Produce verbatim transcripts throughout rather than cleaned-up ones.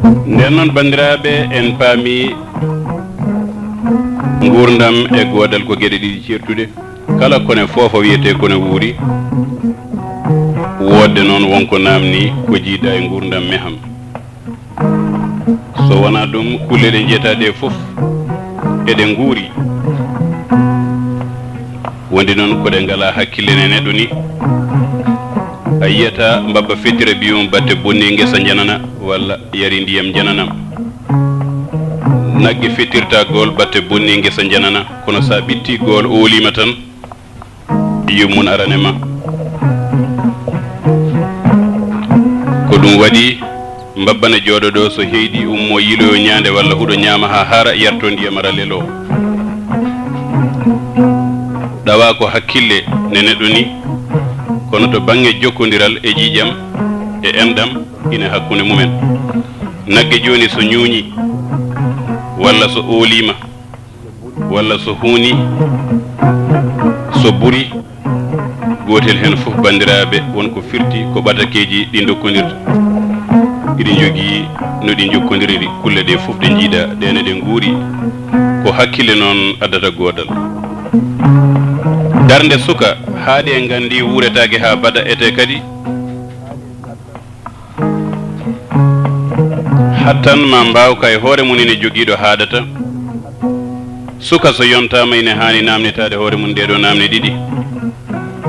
Nden noon, banndiraaɓe, en paami nguurndam e goodal ko geɗe ɗiɗi ceertuɗe. Kala kone foofa wiyetee kone wuuri. Woodde noon won ko naamni ko jiida e nguurndam meham. So wonaa ɗum, kulle ɗe njiyata ɗe fof eɗe nguuri. Wondi noon ko ɗe ngalaa hakkille ne neɗɗo ni. A yiyata mbabba fettira biyum batte bonni ngesa njanana, walla yari ndiyam njananam. Nagge fettirta gool batte bonni ngesa njanana, kono sa ɓitti gool oolima tan, yummum arane ma. Ko ɗum waɗi, mbabba ne jooɗo ɗo, so heyɗi ummo yiloyo ñaande walla huɗo ñaama haa hara, yarto ndiyam ara lelo. Ɗawa ko hakkille ne neɗɗo ni, kono to baŋŋe jokkondiral e ƴiiƴam e enɗam ine hakkunde mumen. Nagge jooni so ñuuñi walla so ooliima, walla so huuni, so buri, gootel heen fof, banndiraaɓe, won ko firti ko ɓatakeeji ɗi ndokkondirta. Iɗi njogii no ɗi njokkondiriri, kulle ɗe fof ɗe njiiɗa, ɗe ne ɗe nguuri. Ko hakkille noon addata goodal. Darnde suka, haa ɗe nganndi wuuretaake haa bada, ete kadi hattan ma mbaawka e hoore mum ene jogiiɗo haaɗata. Suka so yontaama ine haani naamnitaade hoore mum ɗeeɗo naamne ɗiɗi.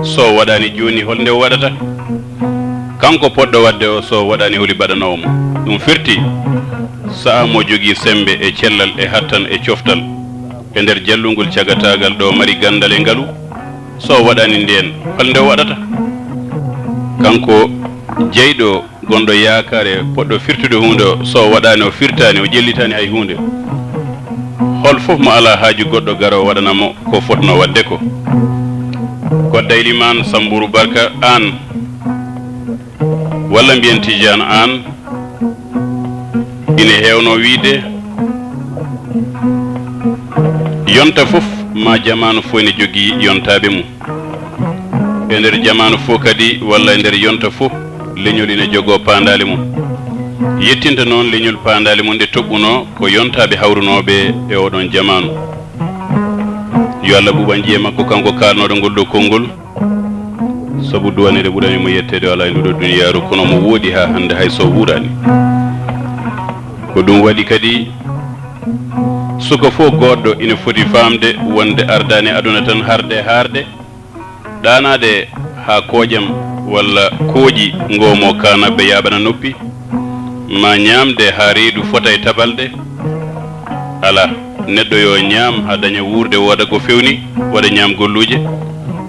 So o waɗaani jooni, hol nde o waɗata? Kanko poɗɗo waɗde o, so o waɗaani, holi baɗanoowo mo? Ɗum firti, sa'a mo jogii semmbe e cellal e hattan e coftal e nder jallungol cagataagal ɗo mari ganndal e ngalu. So o waɗaani ndeen, hol nde o waɗata? Kanko jeyɗo, gonɗo yaakaare, poɗɗo firtude huunde o, so o waɗaani, o firtaani, o ƴellitaani hay huunde. Hol fof mo alaa haaju goɗɗo garoo waɗana mo ko fotnoo waɗde ko. Kodda Elimaan Sammburu Barka, aan, walla mbiyen Tijaan, aan, ine heewnoo wiyde, yonta fof maa jamaanu fof ene jogii yontaaɓe mum. E nder jamaanu fof kadi, walla e nder yonta fof, leñol ina jogoo paandaale mum. Yettinta noon leñol paandaale mum ɗe toɓɓunoo ko yontaaɓe hawrunooɓe e oɗon jamaanu. Yo Allah ɓuuɓ njiye makko, kanko kaalnooɗo ngol ɗo konngol. Sabu duwaneede ɓurani mo yetteede, o alaa e nduɗo duniyaaru, kono mo woodi haa hannde, hay so wuuraani. Ko ɗum waɗi kadi, suka fof goɗɗo ina foti faamde wonde ardaani aduna tan harde haarde, ɗaanaade haa kooƴam walla kooƴi ngoomoo kaanaaɓe yaaɓana noppi, ma ñaamde haa reedu fota e tabalde. Alaa, neɗɗo yo ñaam haa daña wuurde, wooda ko fewni, waɗa ñaam golluuje,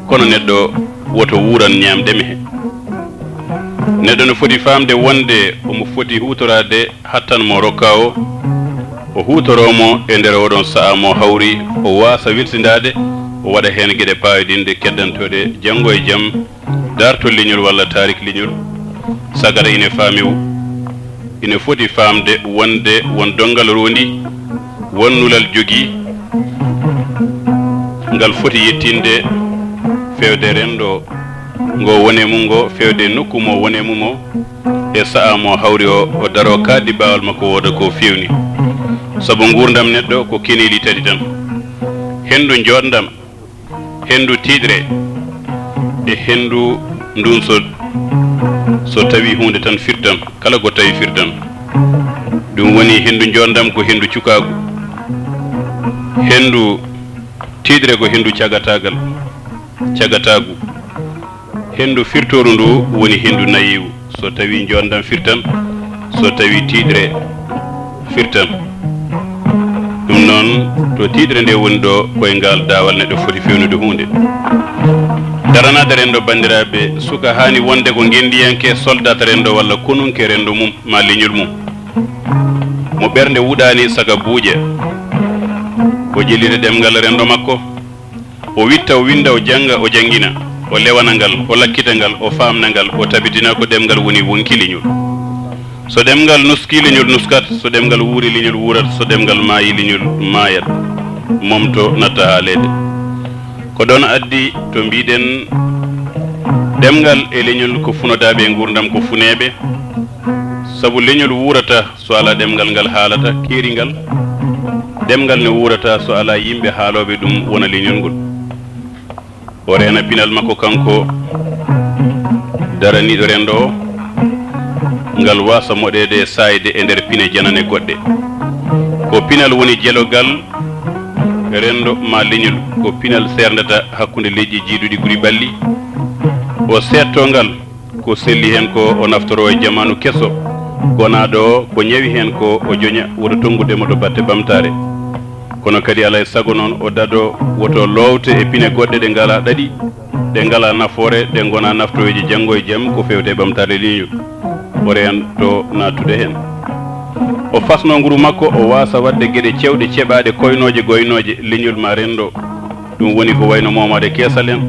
kono neɗɗo woto wuuran ñaamde mehe. Neɗɗo no foti faamde wonde omo foti huutoraade hattan mo rokkaa o, o huutoroo mo e nder oɗon sa'a mo hawri, o waasa welsindaade, o waɗa heen geɗe paayodinɗe keddantooɗe janngo e jam, daartol leñol walla taarik leñol. Sagata ine faami, ine foti faamde wonde won donngal roondi, won nulal jogii, ngal foti yettinde feewde renndo ngo woni e mum ngo, feewde nokku mo woni e mum o, e sa'a mo hawri o, o daroo kaaɗdi baawal makko wooda ko feewni. Sabu nguurndam neɗɗo ko keneeli tati tan. Henndu njooɗndam, henndu tiiɗre, e henndu ndun so, so tawi huunde tan firtan, kala ko tawi firtan. Ɗum woni henndu njooɗndam ko henndu cukaagu, henndu tiiɗre ko henndu cagataagal, cagataagu. Henndu firtooru ndu woni henndu nayeewu, so tawii njooɗndam firtan, so tawii tiiɗre firtan. Ɗum noon, to tiiɗre nde woni ɗo, ko e ngaal daawal neɗɗo foti feewnude huunde. Daranaade renndo, banndiraaɓe, suka haani wonde ko ngenndiyanke, soldat renndo walla konunke renndo mum, maa leñol mum. Mo ɓernde wuɗaani saka buuƴa, o ƴellita ɗemngal renndo makko. O witta, o winnda, o jannga, o janngina, o lewana ngal, o lakkita ngal, o faamna ngal, o tabitina ko ɗemngal woni wonki leñol. So ɗemngal nuskii, leñol nuskat, so ɗemngal wuurii, leñol wuurat, so ɗemngal maayii, leñol maayat, momto natta haaleede. Ko ɗoon addi to mbiiɗen ɗemngal e leñol ko funodaaɓe e nguurndam ko funeeɓe. Sabu leñol wuurataa so alaa ɗemngal ngal haalata keeringal, ɗemngal ne wuurataa so alaa yimɓe haalooɓe ɗum wona leñol ngol. O reena pinal makko kanko daraniiɗo renndo o, ngal waasa moɗeede e saayde e nder pine janane goɗɗe. Ko pinal woni jelogal renndo maa leñol, ko pinal seerndata hakkunde leƴƴi jiiduɗi ɓuri ɓalli. O seedtoo ngal, ko selli heen ko o naftoroo e jamaanu keso gonaaɗo o, ko ñawi heen ko o joña woto tonngu ɗemoto batte ɓamtaare. Kono kadi alaa e sago noon o dadoo woto loowte e pine goɗɗe ɗe ngalaa ɗaɗi, ɗe ngalaa nafoore, ɗe ngonaa naftooweeje janngo e jam ko feewte e ɓamtaare leñol. O reentoo naattude heen. O fasnoo nguru makko o waasa waɗde geɗe cewɗe ceɓaaɗe koynooje goynooje leñol maa renndo. Ɗum woni ko wayno moomaade keesal en,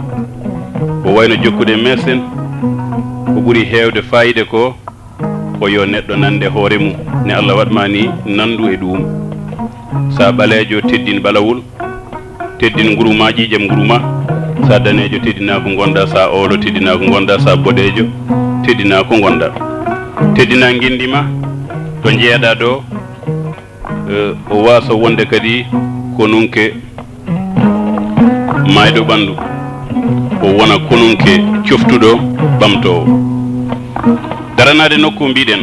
ko wayno jokkude mees en. Ko ɓuri heewde faayiida ko, ko yo neɗɗo nande hoore mum, ne Allah waɗ maa ni nanndu e ɗuum. Sa ɓaleejo, teddin ɓalawol, teddin nguru ma, ƴiiƴam nguru ma. Sa daneejo, teddina ko ngonɗa. Sa oolo, teddina ko ngonɗa. Sa boɗeejo, teddina ko ngonɗa. Teddina ngenndi ma, to njeeɗa ɗo, eh, o waasa wonde kadi konunke maayɗo ɓanndu, o wona konunke coftuɗo ɓamtoowo. Daranaade nokku mbiɗen,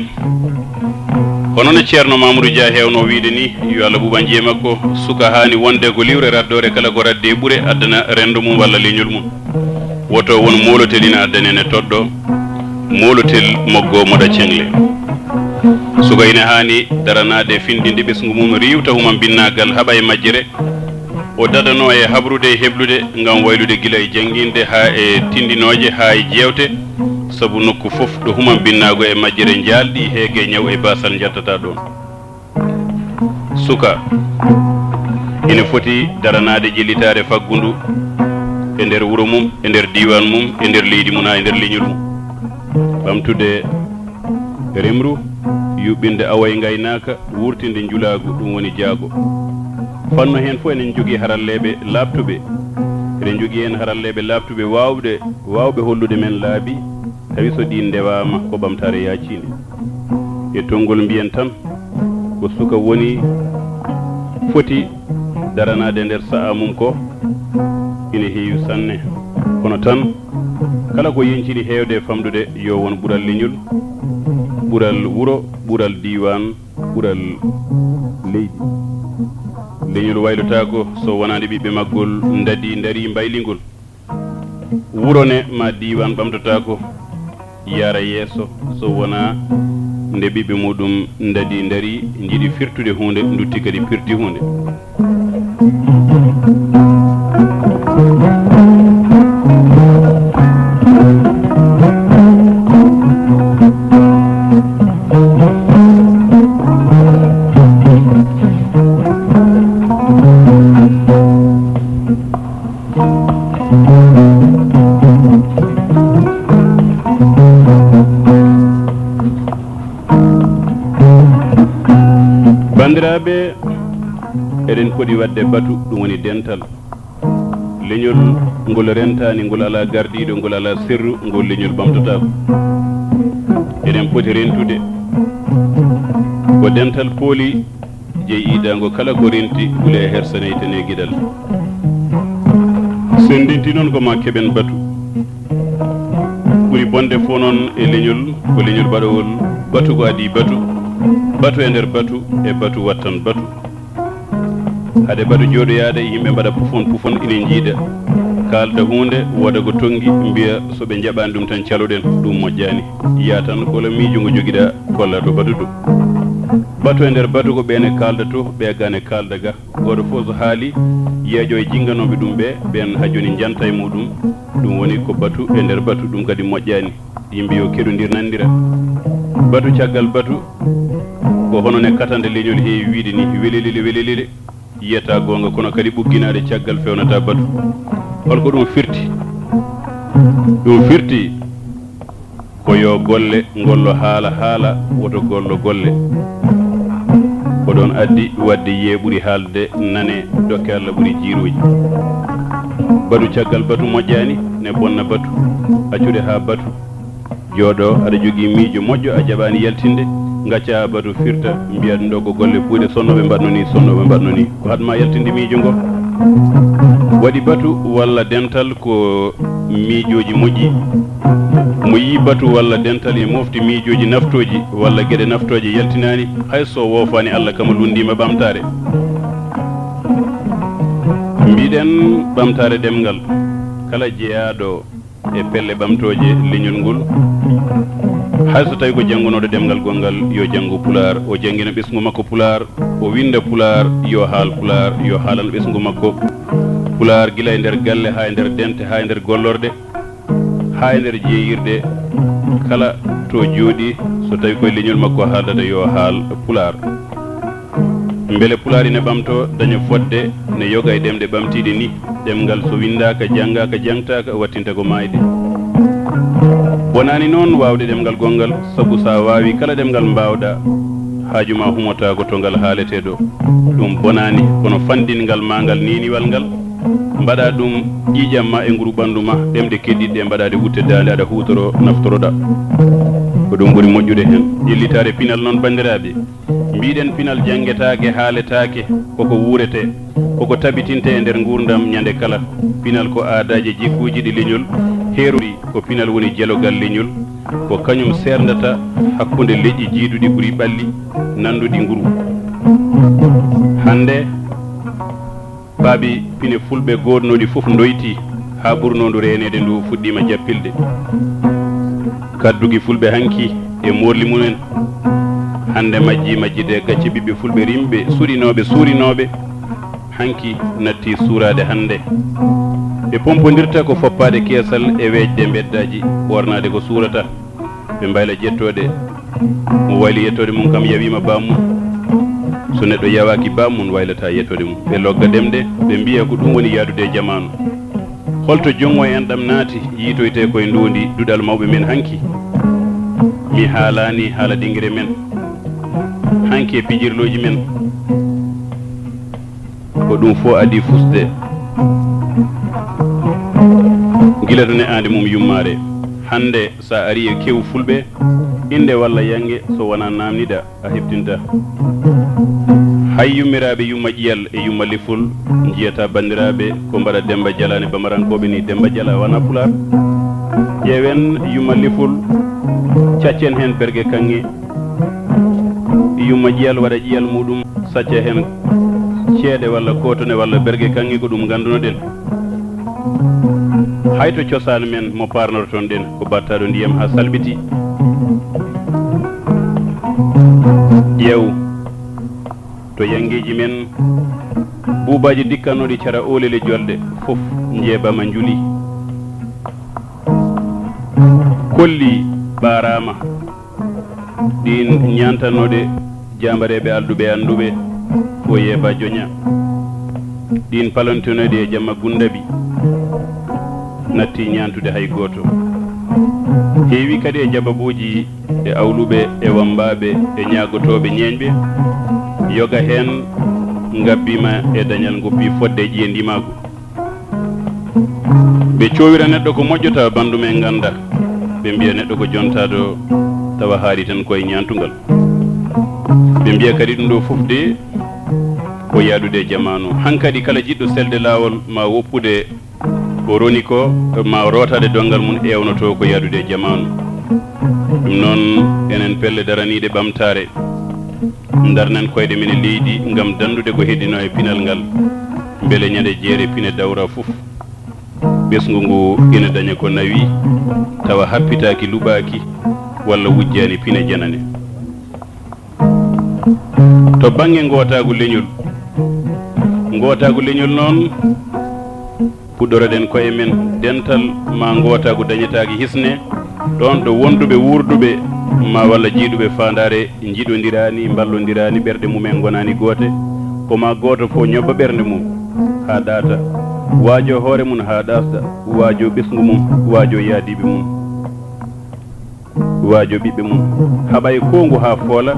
hono no Ceerno Mamadou Dia heewno wiyde ni, yo Allah ɓuuɓan ƴiye makko, suka haani wonde ko liwre raddoore kala ko raddi e ɓure addana renndo mum walla leñol mum. Woto won moolotel ina addane ne toɗɗo, moolotel moggo moɗa ceŋle. Suka ina haani daranaade, findinde ɓesngu mum, riiwta humambinnaagal, haɓa e majjere. O dadanoo e habrude e heblude ngam waylude gila e jannginde haa e tindinooje haa e jeewte, sabu nokku fof ɗo humambinnaago e majjere njaalɗi heege ñaw e baasal njattata ɗoon. Suka ina foti daranaade ƴellitaare faggundu e nder wuro mum, e nder diiwaan mum, e nder leydi mum, haa e nder leñol mum. Ɓamtude remru, yuɓɓinde awo e ngaynaaka, wuurtinde njulaagu, ɗum woni jaago. Fanno heen fof eɗen njogii haralleeɓe laaɓtuɓe. Eɗen njogii heen haralleeɓe laaɓtuɓe waawɓe, waawɓe hollude men laabi, tawi so ɗiin ndewaama ko ɓamtaare yaaciinde. E tonngol mbiyen tan, ko suka woni foti daranaade nder sa'a mum ko ina heewi sanne. Kono tan, kala ko yeñcini heewde e famɗude, yo won ɓural leñol, ɓural wuro, ɓural diiwaan, ɓural leydi. Leñol waylotaako so wonaade ɓiɓɓe maggol ndadii, ndarii, mbaylingol. Wuro ne maa diiwaan ɓamtotaako yaara yeeso so wonaa nde ɓiɓɓe muɗum ndadii, ndarii, njiɗi firtude huunde, ndutti kadi pirti huunde. Banndiraaɓe, eɗen poti waɗde batu, ɗum woni dental. Leñol ngol rentaani, ngol alaa gardiiɗo, ngol alaa sirru, ngol leñol ɓamtotaako. Eɗen poti rentude ko dental pooli jeyi iidaango kala ko renti gule e hersa neytene geɗal. Senndinti noon ko maa keɓen batu. Ɓuri bonde fof noon e leñol, ko leñol baɗowol batu ko adii batu, batu e nder batu, e batu wattan batu. Hade batu jooɗoyaade, yimɓe mbaɗa pufon pufon, ina njiida, kaalda huunde, wooda ko tonngi, mbiya so ɓe njaɓaani ɗum tan caloɗen, ɗum moƴƴaani. Yaa tan ko la miijo ngo jogiɗaa, kolla ɗo batu ɗo. Batu e nder batu ko ɓeen e kaalda to, ɓee gaa ne kaalda ga. Gooto fof so haali, yeeƴo e jinnganooɓe ɗum ɓe, ɓeen haa jooni njanta e muɗum. Ɗum woni ko batu e nder batu, ɗum kadi moƴƴaani. Yimɓe yo keɗondir nanndira. Batu caggal batu, ko hono ne katande leñol heewi wiyde ni, welelele, welelele, yiyata goonga, kono kadi ɓugginaade caggal feewnata batu. Hol ko ɗum firti? Ɗum firti ko yo golle ngollo haala haala, woto gollo golle. Ko ɗoon addi waɗde yiyee ɓuri haalde nanee, dokke Allah ɓuri jiiruuji. Batu caggal batu moƴƴaani, ne bonna batu. Accude haa batu jooɗo, aɗa jogii miijo moƴƴo, a jaɓaani yaltinde. Ngacca batu firta, mbiya ɗum ɗo ko golle buuɗe, sonnooɓe mbaɗno ni, sonnooɓe mbaɗno ni. Ko haɗ ma yaltinde miijo ngo. Waɗi batu walla dental ko miijooji moƴƴi. Mo yii batu walla dental e mofti miijooji naftooji walla geɗe naftooje yaltinaani, hay so woofaani Allah kama lunndiima ɓamtaare. Mbiɗen ɓamtaare ɗemngal. Kala jeyaaɗo e pelle ɓamtooje leñol ngol. Hay so tawi ko janngunooɗo ɗemngal gonngal, yo janngu Pulaar, o janngina ɓesngu makko Pulaar, o winnda Pulaar, yo haal Pulaar, yo haalano ɓesngu makko Pulaar, gila e nder galle, haa e nder dente, haa e nder gollorɗe, haa e nder jeeyirɗe, kala to jooɗii, so tawi koye leñol makko haaldata, yo haal Pulaar. Mbele Pulaar ina ɓamtoo, daña fotde ne yoga e ɗemɗe ɓamtiiɗe ni. Ɗemngal so winndaaka, janngaaka, jangtaaka, wattinta ko maayde. Bonaani noon waawde ɗemngal gonngal, sabu so a waawii kala ɗemngal mbaawɗaa, haaju ma humotaako to ngal haaletee ɗo. Ɗum bonaani, kono fanɗin ngal maa ngal neeniwal ngal, mbaɗa ɗum ƴiiƴam ma e nguru ɓanndu ma, ɗemɗe keddiiɗe ɗe mbaɗa ɗe wutte daande, aɗa huutoroo, naftoroɗaa. Ko ɗum ɓuri moƴƴude heen. Ƴellitaare pinal noon, banndiraaɓe. Mbiɗen pinal janngetaake, haaletaake, koko wuuretee, koko tabitintee e nder nguurndam ñande kala. Pinal ko aadaaji e jikkuuji ɗi leñol heerori, ko pinal woni jelogal leñol, ko kañum seerndata hakkunde leƴƴi jiiduɗi ɓuri ɓalli, nannduɗi nguru. Hannde, Paabi pine fulɓe goodnooɗi fof ndoyti, haa ɓurnoo ndu reeneede ndu fuɗɗiima jappilde. Kaddugi fulɓe hanki e moorli mumen, hannde majji majjide gacce ɓiɓɓe fulɓe rimɓe, suɗinooɓe, suurinooɓe, hanki natti suuraade hannde. Ɓe pompondirta ko foppaade keesal e weeƴde mbeddaaji, ɓoornaade ko suurata. Ɓe mbayla ƴettoode, mo wayli ƴettoode mum kam yawiima baam mum. So neɗɗo yawaaki baam mum, waylataa ƴettoode mum. Ɓe logga ɗemɗe, ɓe mbiya ko ɗum woni yahdude e jamaanu. Holto junngo en ɗam naati, yiitoytee koye ndoondi duɗal mawɓe men hanki? Mi haalaani haala dingire men, hanki e pijirlooji men. Ko ɗum fof adii fusde gila to ne'aande mum yummaare. Hannde, so a arii e kewu fulɓe, innde walla yannge so wonaa naamnida, a heɓtintaa. Hay yummiraaɓe Yumma Ƴiyal e Yumma Lifol njiyataa banndiraaɓe ko mbaɗa Demmba Jalaani Bamarankooɓe ni. Demmba Jala wonaa Pulaar. Ƴeewen Yumma Lifol, caccen heen berge kaŋŋe. Yumma Ƴiyal waɗa ƴiyal muɗum, sacca heen ceeɗe walla kootone walla berge kaŋŋe, ko ɗum ngannduno-ɗen. Hay to cosaan men mo paarnorton ɗen, ko battaaɗo ndiyam haa salɓiti. Ƴeew to yanngeeji men, buubaaji dikkannooɗi cara oolele jolɗe, fof njeebaama njuli. Kolli ɓaaraama. Ɗiin ñaantanooɗe jaambareeɓe alɗuɓe annduɓe, o yeeba joña. Ɗiin palontinooɗe e jamma Gunndabi, natti ñaantude hay gooto. Heewi kadi e jababuuji e awluɓe e wammbaaɓe e ñaagotooɓe ñeeñɓe, yoga heen ngabbiima e dañal, ngoppi fotde e ƴiye ndimaagu. Ɓe coowira neɗɗo ko moƴƴo, tawa banndum en ngannda. Ɓe mbiya neɗɗo ko jontaaɗo, tawa haaɗi tan ko e ñaantungal. Ɓe mbiya kadi ɗum ɗo fof de ko yaadude e jamaanu. Hankadi kala jiɗɗo selde laawol ma woppude o roni ko, ma rootaade donngal mum, eewnoto ko yaadude e jamaanu. Ɗum noon, enen pelle daraniiɗe ɓamtaare, ndarnen koyɗe men e leydi ngam danndude ko heddinoo e pinal ngal, mbele ñande jeere pine dawra fof, ɓesngu ngu ina daña ko nawi, tawa happitaaki, luɓaaki, walla wujjaani pine janane. To bannge ngootaagu leñol, ngootaagu leñol noon, puɗɗoroɗen koye men, dental ma ngootaagu dañetaake hisne, ɗoon ɗo wonduɓe, wuurduɓe, ma walla jiiduɓe faandaare, njiɗondiraani, mballondiraani, ɓerɗe mum en ngonaani goote, ko ma gooto fof ñobba ɓernde mum haa ɗaata, waajo hoore mum haa ɗaasɗa, waajo ɓesngu mum, waajo yaadiiɓe mum. Waajo ɓiɓɓe mum, haɓa e koongu haa foola,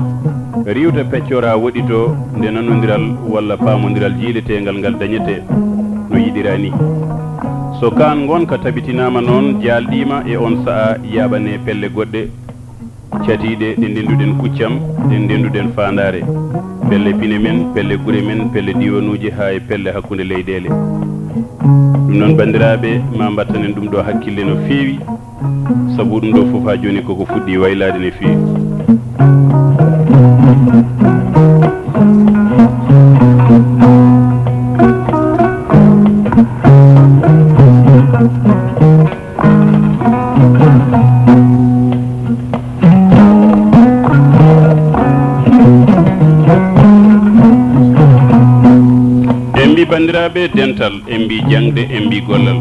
riiwta peccora woɗɗitoo nde nanondiral walla paamondiral jiileteengal ngal dañetee no yiɗiraa nii. So kaan ngonka tabitinaama noon, jaalɗiima e oon sa'a, yaaɓanee pelle goɗɗe, Catiiɗe ɗe ndennduɗen kuccam, ɗe ndennduɗen faandaare. Pelle pine men, pelle gure men, pelle diiwanuuji, haa e pelle hakkunde leyɗeele. Ɗum noon, banndiraaɓe, ma mbattanen ɗum ɗo hakkille no feewi, sabu ɗum ɗo fof haa jooni koko fuɗɗii waylaade no feewi. En mbi banndiraaɓe dental, en mbi jaŋde, en mbi gollal.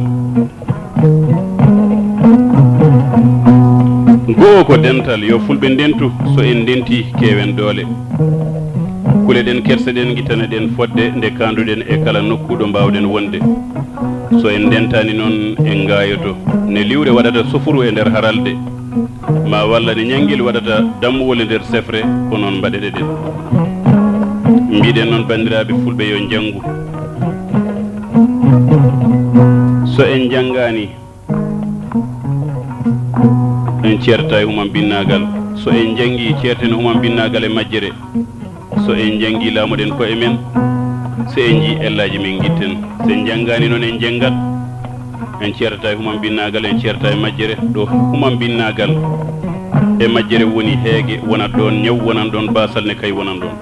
Go'o ko dental, yo fulɓe ndentu, so en ndentii, keewen doole. Kuleɗen, kerseɗen, ngittaneɗen fodde nde kaanduɗen e kala nokku ɗo mbaawɗen wonde. So en ndentaani noon, en ngaayoto. Ne liwre waɗata sofuru e nder haralde, ma walla ne ñanngel waɗata dammuwol e nder sefre, ko noon mbaɗeɗen. Mbiɗen noon, banndiraaɓe fulɓe, yo njanngu. So en njanngaani, en ceertata e humambinnaagal. So en njanngii, ceerten humambinnaagal e majjere. So en njanngii, laamoɗen ko'e men. So en njii ellaaji men, ngitten. So en njanngaani noon, en njenngat. En ceertata e humambinnaagal, en ceertata e majjere. Ɗo humambinnaagal e majjere woni heege, wonat ɗoon ñaw, wonat ɗoon baasal, ne kay wonat ɗoon.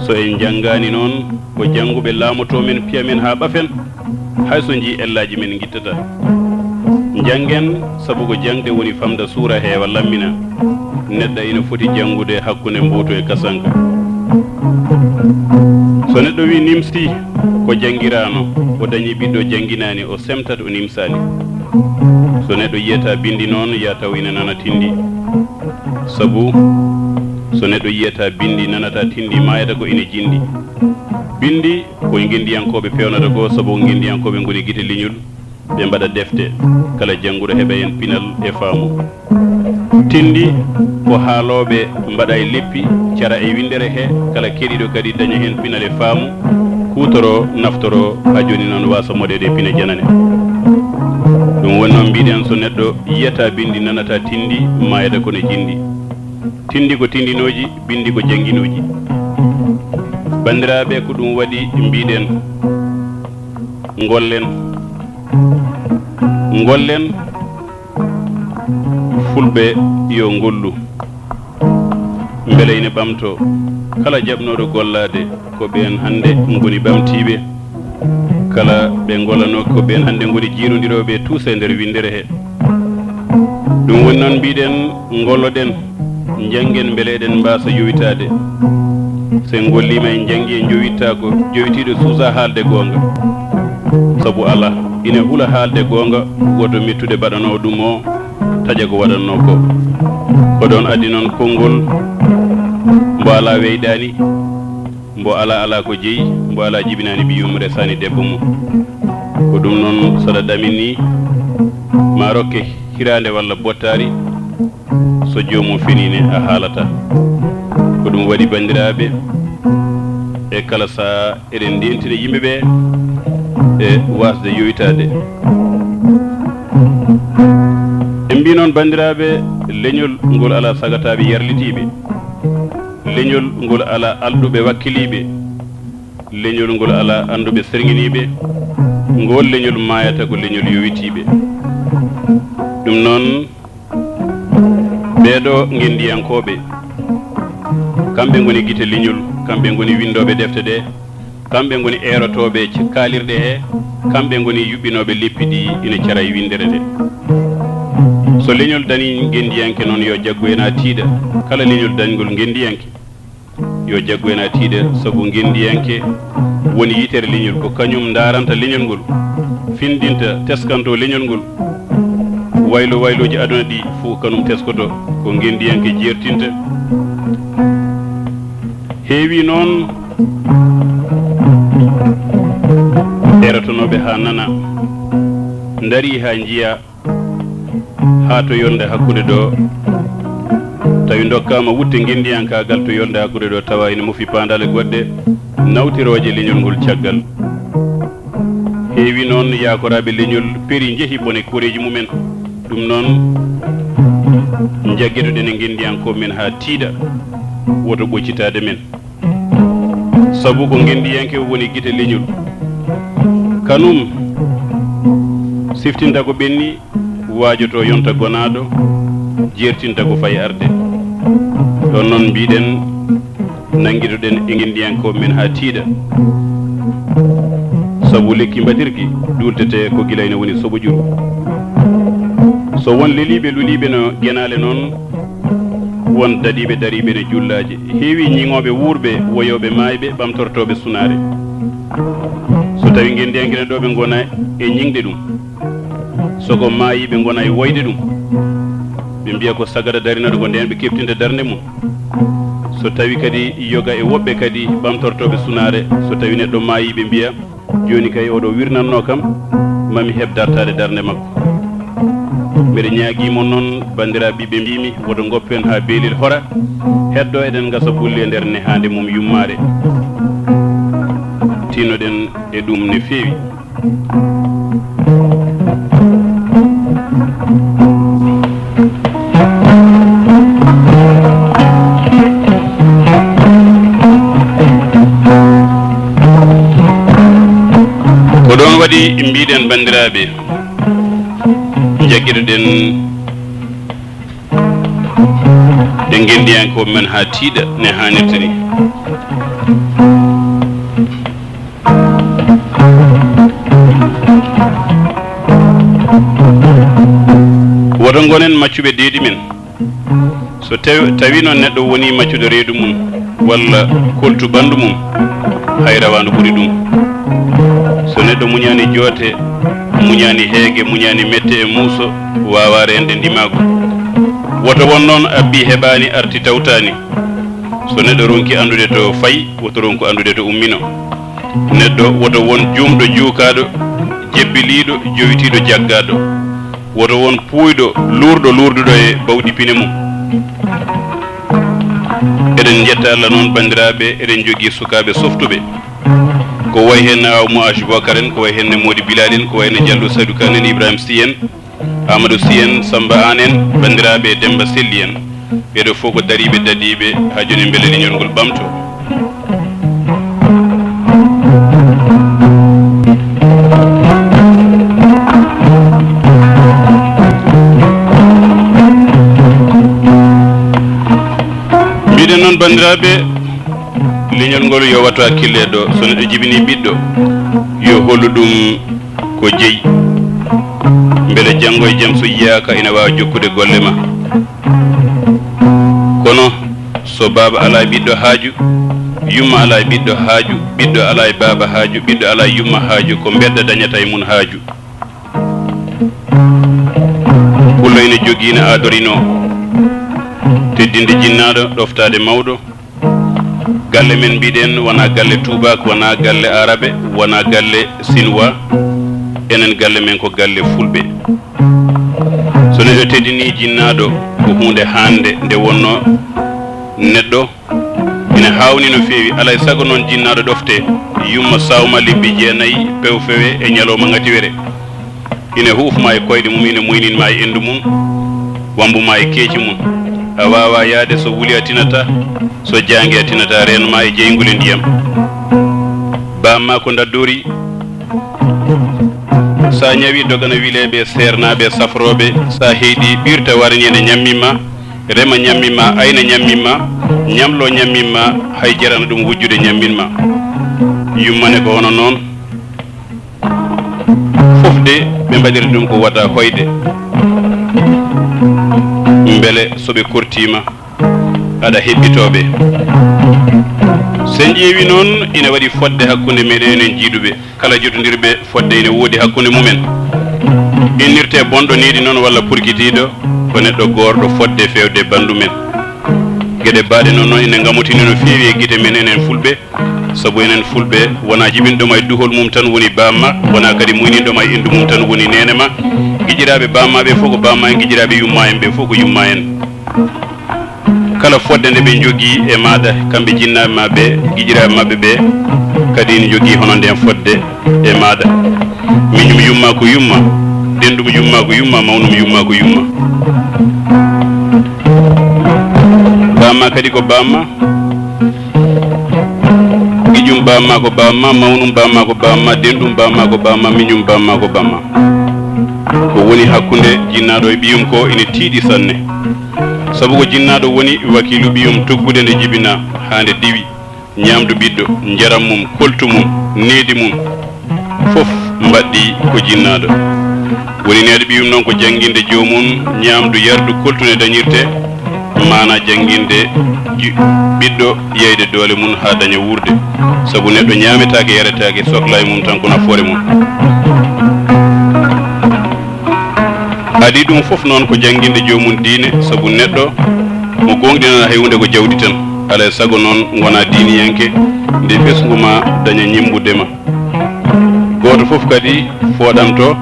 So en njanngaani noon, ko jannguɓe laamotoo men, piya men haa ɓafen, hay so njii ellaaji men ngittata. Njanngen, sabu ko jaŋde woni famda suura heewa lammina. Neɗɗo ina foti janngude hakkunde mbuutu e kasanka. So neɗɗo wii nimsii ko janngiraano, o dañii ɓiɗɗo jannginaani, o semtat o nimsaani. So neɗɗo yiyataa binndi noon, ya taw ina nana tinndi. Sabu so neɗɗo yiyataa binndi, nanataa tinndi, maayata ko ina jinndi. Binndi ko ngenndiyankooɓe peewnata ko, sabu ko ngenndiyankooɓe ngoni gite leñol, ɓe mbaɗa defte, kala jannguɗo heɓa heen pinal e faamu. Tinndi ko haalooɓe mbaɗa e leppi, cara e winndere he, kala keɗiiɗo kadi daña heen pinal e faamu, huutoroo, naftoroo, haa jooni noon waasa moɗeede e pine janane. Ɗum woni noon mbiɗen, so neɗɗo yiyataa binndi, nanataa tinndi, maayata ko no jinndi. Tinndi ko tinndinooji, binndi ko jannginooji. Banndiraaɓe, ko ɗum waɗi mbiɗen, ngollen, ngollen, fulɓe yo ngollu, mbele ina ɓamtoo. Kala jaɓnooɗo gollaade, ko ɓeen hannde ngoni ɓamtiiɓe. Kala ɓe ngolanoo, ko ɓeen hannde ngoni jiirondirooɓe e tuusa e nder winndere he. Ɗum woni noon mbiɗen, ngolloɗen, njanngen mbele eɗen mbaasa yowitaade. So en ngolliima, en njanngii, en njowittaa, ko jowitiiɗo suusaa haalde goonga. Sabu alaa, ina hula haalde goonga, woto mettude baɗanoowo ɗum o taƴa ko waɗatnoo ko. Ko ɗoon addi noon konngol, mbo alaa weyɗaani, mbo alaa alaa ko jeyi, mbo alaa jibinaani ɓiyum, resaani debbo mum. Ko ɗum noon, so ɗa ɗaminii, ma rokke hiraande walla bottaari, so joomum fenii ne, a haalataa. Ko ɗum waɗi, banndiraaɓe, e kala sahaa eɗen ndeentina yimɓe ɓe e waasde yowitaade. En mbii noon, banndiraaɓe, leñol ngol alaa sagataaɓe yarlitiiɓe. Leñol ngol alaa alɗuɓe wakkiliiɓe. Leñol ngol alaa annduɓe serŋiniiɓe. Ngool leñol maayata ko leñol yowitiiɓe. Ɗum noon, ɓee ɗoo ngenndiyankooɓe, kamɓe ngoni gite leñol, kamɓe ngoni winndooɓe defte ɗe, kamɓe ngoni eerotooɓe c-, kaalirɗe he, kamɓe ngoni yuɓɓinooɓe leppi ɗi ina cara e winndere nde. So leñol dañii ngenndiyanke noon, yo jaggu en haa tiiɗa. Kala leñol dañgol ngenndiyanke, yo jaggu en haa tiiɗa, sabu ngenndiyanke woni yitere leñol, ko kañum ndaaranta leñol ngol, findinta, teskantoo leñol ngol. Waylo waylooji aduna ɗi fof ko kanum teskoto, ko ngenndiyanke jeertinta. Heewi noon erotonooɓe haa nana, ndarii haa njiyaa, haa to yolnde hakkunde ɗo, tawi ndokkaama wutte ngenndiyankaagal to yolnde hakkunde ɗo, tawa ina mofi paandaale goɗɗe, nawtirooje leñol ngol caggal. Heewi noon yaakoraaɓe leñol peri, njehi bone koreeji mumen. Ɗum noon, Njaggitoɗen e ngenndiyankooɓe men haa tiiɗa, woto ɓoccitaade men. Sabu ko ngenndiyanke woni gite leñol. Kanum siftinta ko ɓenni, waajoto yonta gonaaɗo, jeertinta ko fayi arde. Ɗon noon mbiɗen, nanngitoɗen e ngenndiyankooɓe men haa tiiɗa. Sabu lekki mbatirki ɗultete ko gila ina woni soɓo ƴuru. So won leliiɓe luliiɓe no genaale noon, won daɗiiɓe dariiɓe ne jullaaje. Heewii ñiŋooɓe wuurɓe, woyooɓe maayɓe, ɓamtortooɓe sunaare. So tawii ngenndiyanke ne ɗo ɓe ngona e ñiŋde ɗum. So ko maayiiɓe ngona e woyde ɗum. Ɓe mbiya ko sagata darinaɗo ko ndeen ɓe keftinta darnde mum. So tawii kadi yoga e woɓɓe kadi ɓamtortooɓe sunaare, so tawii neɗɗo maayii ɓe mbiya, jooni kay oɗo wirnatnoo kam, mami heɓ dartaade darnde makko. Mbeɗa ñaagii mon noon, banndiraaɓe ɓiɓɓe mbiimi, woto ngoppen haa beelel hora, heddo eɗen ngasa bulle e nder nehaande mum yummaare. Tinnoɗen e ɗum ne feewi. Ko ɗoon waɗi mbiɗen, banndiraaɓe, njaggitoɗen e ngenndiyankooɓe men haa tiiɗa ne haanirta ni. Woto ngonen maccuɓe deedi men. So tew-, tawi noon neɗɗo woni maccuɗo reedu mum, walla koltu ɓanndu mum, hay rawaandu ɓuri ɗum. So neɗɗo muñaani joote, muñaani heege, muñaani mette e muuso, waawaa reende ndimaagu. Woto won noon abbi heɓaani, arti tawtaani. So neɗɗo ronki anndude to fayi, woto ronku anndude to ummino. Neɗɗo woto won juumɗo juukaaɗo, jebbiliiɗo, jowitiiɗo jaggaaɗo. Woto won puuyɗo, luurɗo, luurduɗo e bawɗi pine mum. Eɗen njetta Allah noon, banndiraaɓe, eɗen njogii sukaaɓe softuɓe. Ko wayi heen Aw Mo'aj Bokar en, ko wayi heen Moodi Bilal en, ko wayi heen Jallo Saydu Kan en, Ibrahima Sy en, Amadou Sy en, Samba Aan en, banndiraaɓe e Demmba Selli en. Ɓeeɗo fof ko dariiɓe, dadiiɓe, haa jooni mbele leñol ngol ɓamto. Mbiɗen noon, banndiraaɓe, leñol ngol yo wattu hakkille ɗo. So neɗɗo jibinii ɓiɗɗo, yo hollu ɗum ko jeyi. Mbele janngo e jam so yiyaaka ina waawa jokkude golle ma. Kono so baaba alaa e ɓiɗɗo haaju, yumma alaa e ɓiɗɗo haaju, ɓiɗɗo alaa e baaba haaju, ɓiɗɗo alaa e yumma haaju, ko mbedda dañata e mum haaju. Pullo ina jogii, ina aadorinoo teddinde jinnaaɗo, ɗoftaade mawɗo. Galle men, mbiɗen, wonaa galle tuubaak, wonaa galle aarabe, wonaa galle sinwaa. Enen galle men ko galle fulɓe. So neɗɗo teddinii jinnaaɗo, ko huunde haande nde wonnoo neɗɗo ina haawni no feewi. Alaa e sago noon jinnaaɗo ɗoftee, yumma sawma lebbi jeenayi, pew fewe e ñalawma ŋatiwere. Ina huuf ma e koyɗe mum, ina muynin ma e enndu mum, wambu ma e keeci mum. A waawaa yahde, so wuli a tinataa, so jaangi a tinataa, reen ma e jeyngol e ndiyam. Baam ma ko ndaddoori. So a ñawii, dogana wileeɓe, seernaaɓe, safrooɓe. So a heyɗii, ɓirta warñeende ñammin ma, rema ñammin ma, ayna ñammin ma, ñamloo ñammin ma, hay jarana ɗum wujjude ñammin ma. Yumma ne ko hono noon. Fof de, ɓe mbaɗiri ɗum ko wata hoyde, mbele so ɓe kortiima, aɗa heɓɓitoo ɓe. So en ƴeewi noon, ina waɗi fotde hakkunde meɗen enen jiiduɓe. Kala jotondirɓe fotde ina woodi hakkunde mumen. Innirte bonɗo needi noon walla purgitiiɗo ko neɗɗo goorɗo fotde feewde banndu men. Geɗe baaɗe noon, noon ina ngamotini no feewi e gite men enen fulɓe. Sabu enen fulɓe, wonaa jibinɗo ma e duhol mum tan woni baam ma, wonaa kadi muyninɗo ma e enndu mum tan woni neene ma. Giƴiraaɓe baam ma ɓe fof ko baam ma en, giƴiraaɓe yumma en ɓe fof ko yumma en. Kala fotde nde ɓe njogii e maaɗa, kamɓe jinnaaɓe ma ɓe, giƴiraaɓe maɓɓe ɓe, kadi ina njogii hono ndeen fotde e maaɗa. Miñum yumma ko yumma, denɗum yumma ko yumma, mawnum yumma ko yumma. kadi ko bamma, giƴum bamma ko bamma, mawnum bamma ko bamma, denɗum bamma ko bamma, miñum bamma ko bamma. Ko woni hakkunde jinnaaɗo e ɓiyum ko ina tiiɗi sanne. Sabu ko jinnaaɗo woni wakiilu ɓiyum tuggude nde jibinaa haa nde diwi. Ñaamdu ɓiɗɗo, njaram mum, koltu mum, needi mum, fof mbaɗɗi ko jinnaaɗo. Woni needi ɓiyum noon ko jannginde joomum ñaamdu yardu koltu ne dañirte, maanaa jannginde ju-, ɓiɗɗo yeyde doole mum haa daña wuurde. Sabu neɗɗo ñaametaake, yaretaake, soklaaji mum tan ko nafoore mum. Adii ɗum fof noon ko jannginde joomum diine, sabu neɗɗo mo gooŋɗinanaa hay huunde ko jawdi tan. Alaa e sago noon ngonaa diiniyanke, nde ɓesngu maa daña ñemmbude ma. Gooto fof kadi fooɗanto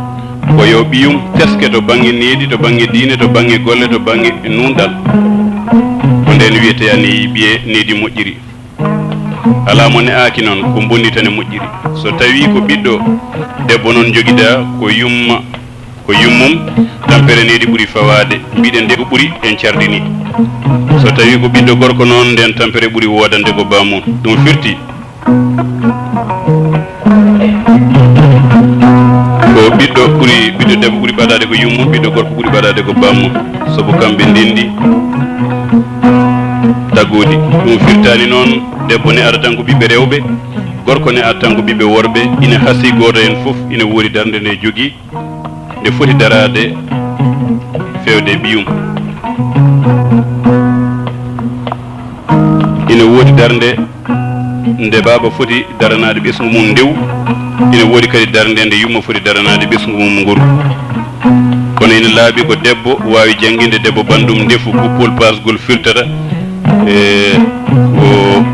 ko yo ɓiyum teske to baŋnge needi, to baŋnge diine, to baŋnge golle, to baŋnge nuunɗal. Ko ndeen wiyetee ni ɓiye needi moƴƴiri. Alaa mo ne'aaki noon, ko bonni tan e moƴƴiri. So tawii ko ɓiɗɗo debbo noon njogidaa, ko yumma, ko yummum, tampere needi ɓuri fawaade, mbiɗen nde ko ɓuri en cardini. So tawii ko ɓiɗɗo gorko noon, ndeen tampere ɓuri woodande ko bammum. Ɗum firti ko ɓiɗɗo ɓuri, ɓiɗɗo debbo ɓuri ɓadaade ko yummum, ɓiɗɗo gorko ɓuri ɓadaade ko bammum. Sabu kamɓe ndenndi tagooɗi. Ɗum firtaani noon debbo ne'ata tan ko ɓiɓɓe rewɓe, gorko ne'ata tan ko ɓiɓɓe worɓe. Ina hasii gooto heen fof ina woodi darnde nde jogii, nde foti daraade feewde e ɓiyum. Ina woodi darnde nde baaba foti daranaade ɓesngu mum ndewu, ina woodi kadi darnde nde yumma foti daranaade ɓesngu mum ngoru. Kono ina laaɓi ko debbo waawi jannginde debbo banndum ndefu, guppol paasgol firtata, e ko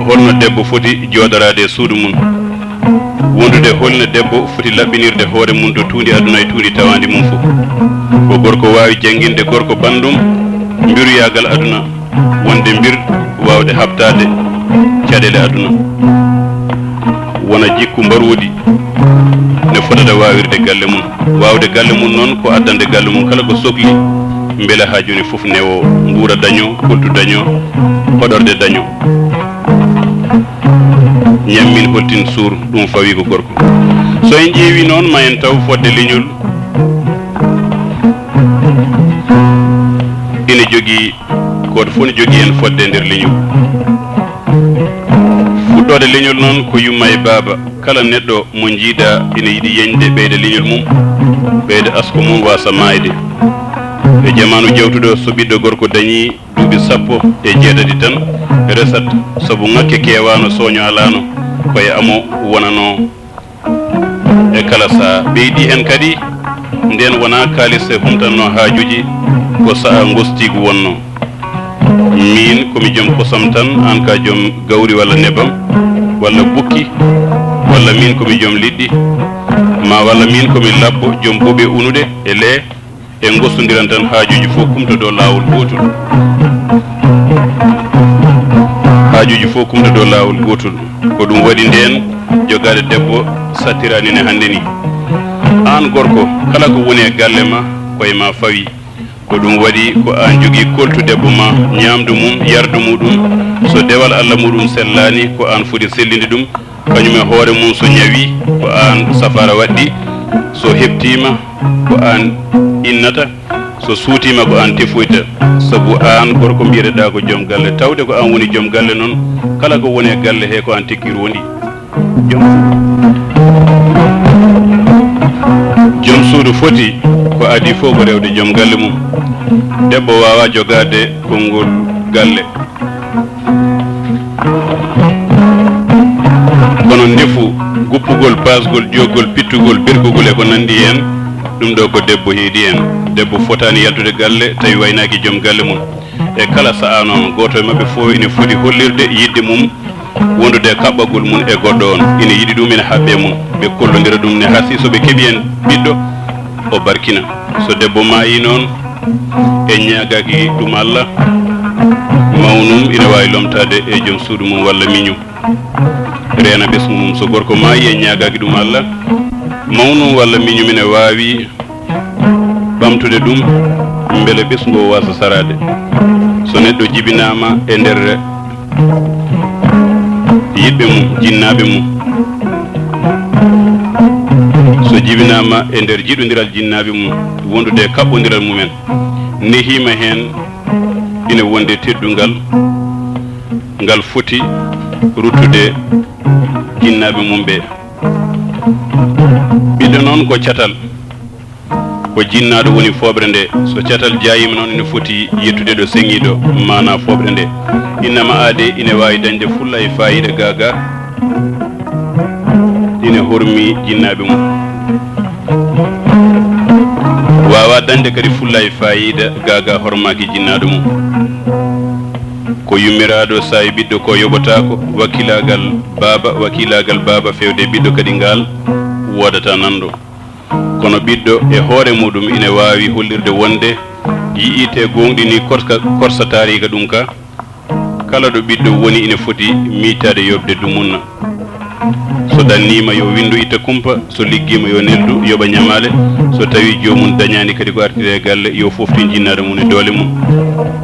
holno debbo foti jooɗoraade e suudu mum. Wondude holno debbo foti laɓɓinirde hoore mum to tuundi aduna e tuundi tawaandi mum fof. Ko gorko waawi jannginde gorko banndum mbiruyaagal aduna, wonde mbir waawde haɓtaade caɗeele aduna. Wona jikku mbaroondi ne fotata waawirde galle mum. Waawde galle mum noon ko addande galle mum kala ko sokli, mbela haa jooni fof newoo, nguura dañoo, koltu dañoo, hoɗorde dañoo. Ñammin holtin suur, ɗum fawii ko gorko. So en ƴeewii noon, ma en taw fodde leñol ina jogii, gooto fof ne jogii heen fodde e nder leñol. Fuɗɗoode leñol noon ko yumma e baaba. Kala neɗɗo mo njiiɗaa ina yiɗi yeñde ɓeyda leñol mum, ɓeyda asko mum waasa maayde. E jamaanu jawtuɗo, so ɓiɗɗo gorko dañii duuɓi sappo e jeetati tan, resat, sabu ŋakke keewaano, sooño alaano, ko e amo wonanoo e kala sahaa. Ɓeydii heen kadi, ndeen wonaa kaalis e humtannoo haajuuji, ko sahaa ngostiigu wonnoo. Miin ko mi joom kosam tan, aan ka joom gawri walla nebam, walla bukki, walla miin ko mi joom liɗɗi, ma walla miin ko mi labbo joom buuɓe unuɗe e lee. En ngostondiran tan haajuuji fof kumta dow laawol gootol. Haajuuji fof kumta dow laawol gootol. Ko ɗum waɗi ndeen jogaade debbo sattiraani ne hannde nii. Aan gorko, kala ko woni e galle ma, ko e ma fawi. Ko ɗum waɗi ko aan jogii koltu debbo ma, ñaamdu mum, yardu muɗum. So dewal Alla muɗum sellaani, ko aan foti sellinde ɗum. Kañum e hoore mum so ñawii, ko aan safaara waɗɗi. So heɓtiima, ko aan innata. So suutiima, ko aan tefoyta. Sabu aan gorko mbiyeteɗaa ko joom galle. Tawde ko aan woni joom galle noon, kala ko woni e galle he ko aan tekki rondi. Joom, joom suudu foti ko adii fof ko rewde joom galle mum. Debbo waawaa jogaade konngol galle. Kono ndefu, guppugol, paasgol, ƴoogol, pittugol, berkugol e ko nanndi heen, ɗum ɗo ko debbo heedi heen. Debbo fotaani yaltude galle tawi waynaaki joom galle mum. E kala sahaa noon, gooto e maɓɓe fof ina foti hollirde yiɗde mum, wondude e kaɓɓagol mum e goɗɗo on. Ina yiɗi ɗum, ina haɓɓe mum. Ɓe kollondira ɗum, ne hasii so ɓe keɓi heen ɓiɗɗo, o barkina. So debbo maayii noon, en ñaagaaki ɗum Alla, mawnum ina waawi lomtaade e joom suudu mum walla miñum, reena ɓesngu mum. So gorko maayii, en ñaagaaki ɗum Alla, mawnum walla miñum ina waawi ɓamtude ɗum, mbele ɓesngu o waasa saraade. So neɗɗo jibinaama e nder yiɓɓe mum, jinnaaɓe mum, so jibinaama e nder jiɗondiral jinnaaɓe mum, wondude e kaɓɓondiral mumen, nehiima heen ina wondi teddungal ngal foti ruttude jinnaaɓe mum ɓe. Ɓiɗɗo noon ko catal. Ko jinnaaɗo woni fooɓre nde. So catal jaayiima noon, ina foti yettude ɗo seŋii ɗo, maanaa fooɓre nde. Innama aadee ina waawi dañde fulla e faayiida gaa gaa, ina hormi jinnaaɓe mum. Waawaa dañde kadi fulla e faayiida gaa gaa hormaaki jinnaaɗo mum. Ko yummiraaɗo saawi ɓiɗɗo ko yoɓotaako, wakkilaagal baaba, wakkilaagal baaba feewde ɓiɗɗo kadi ngaal woodata nanndo. Kono ɓiɗɗo e hoore muɗum ina waawi hollirde wonde yiyii te gooŋɗinii korka, korsa taariika ɗum ka. Kala ɗo ɓiɗɗo woni ina foti miijtaade yoɓde dumunna. So ɗanniima yo winndu itta kumpa, so liggiima yo neldu yoɓa ñamaale, so tawii joomum dañaani kadi ko artiri e galle yo fooftin jinnaaɗo mum e doole mum.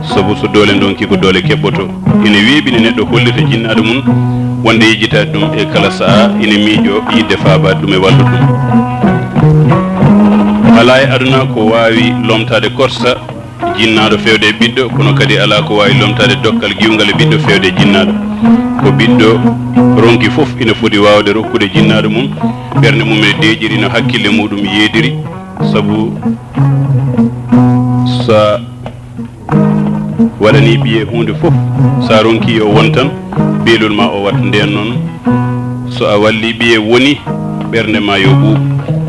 Sabu so doole ndonki ko doole keɓɓoto. Ina weeɓi nde neɗɗo hollirta jinnaaɗo mum wonde yejjitaade ɗum e kala sahaa, ina miijoo yiɗde faabaade ɗum e wallude ɗum. Alaa e aduna ko waawi lomtaade korsa jinnaaɗo feewde e ɓiɗɗo, kono kadi alaa ko waawi lomtaade dokkal giwngal e ɓiɗɗo feewde e jinnaaɗo. Ko ɓiɗɗo ronki fof ina foti waawde rokkude jinnaaɗo mum ɓernde mum ene deeƴiri no hakkille muɗum yeediri, sabu sa waɗanii ɓiye huunde fof, so a ronkii yo won tan, beelol ma o waɗ. Ndeen noon, so a wallii ɓiye woni, ɓernde ma yo ɓuuɓ.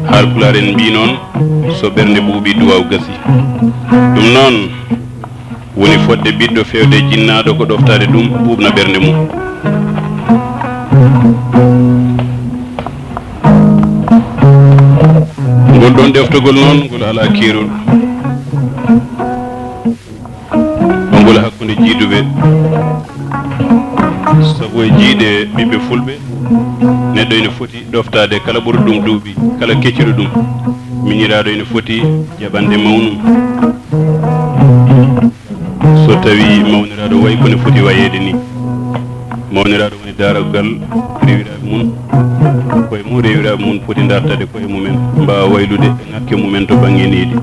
Haalpulaar en mbii noon, so ɓernde ɓuuɓii, duwaaw gasii. Ɗum noon woni fotde ɓiɗɗo feewde e jinnaaɗo ko ɗoftaade ɗum, ɓuuɓna ɓernde mum. Ngol ɗoon ɗeftagol noon, ngol alaa keerol. Ngol hakkunde jiiduɓe. Sabu e jiiɗe ɓiɓɓe fulɓe, neɗɗo ina foti ɗoftaade kala ɓurɗo ɗum duuɓi, kala keccuɗo ɗum. Miñiraaɗo ina foti jaɓande mawnum. So tawii mawniraaɗo wayi ko ne foti wayeede ni. Mawniraaɗo woni daaraggal rewiraaɓe mum, koye mum rewiraaɓe mum poti dartaade koye mumen, mbaawa waylude e ŋakke mumen to baŋŋe needi.